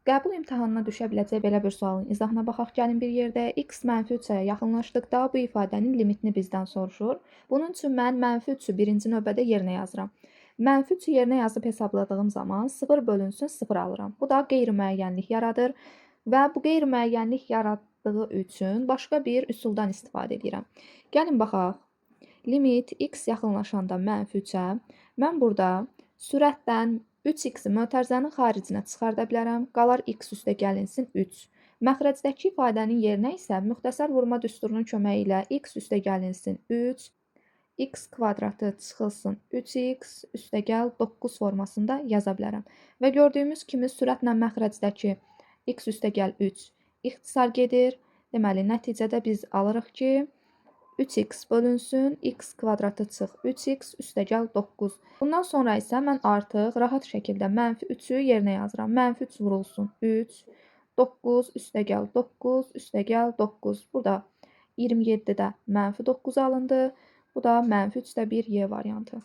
Qəbul imtahanına düşə biləcək belə bir sualın izahına baxaq. Gəlin bir yerdə x mənfi 3-ə yaxınlaşdıqda bu ifadənin limitini bizdən soruşur. Bunun üçün mən mənfi 3-ü birinci növbədə yerinə yazıram. Mənfi 3-ü yerinə yazıb hesabladığım zaman 0 bölünsün 0 alıram. Bu da qeyri-müəyyənlik yaradır və bu qeyri-müəyyənlik yaratdığı üçün başqa bir üsuldan istifadə edirəm. Gəlin baxaq. Limit x yaxınlaşanda mənfi 3-ə, mən burada sürətdən 3x-i mötərizənin xaricinə çıxarda bilərəm. Qalar x üstə gəlinsin 3. Məxrəcdəki ifadənin yerinə isə müxtəsər vurma düsturunun köməyi ilə x üstə gəlinsin 3, x kvadratı çıxılsın 3x üstə gəl 9 formasında yaza bilərəm. Və gördüyümüz kimi sürətlə məxrəcdəki x üstə gəl 3 ixtisar gedir. Deməli, nəticədə biz alırıq ki, 3x bölünsün, x kvadratı çıx 3x üstə gəl 9. Bundan sonra isə mən artıq rahat şəkildə mənfi 3-ü yerinə yazıram. Mənfi 3 vurulsun 3, 9 üstə gəl 9, üstə gəl 9. Burada 27-də mənfi 9 alındı. Bu da mənfi 3-də 1 Y variantı.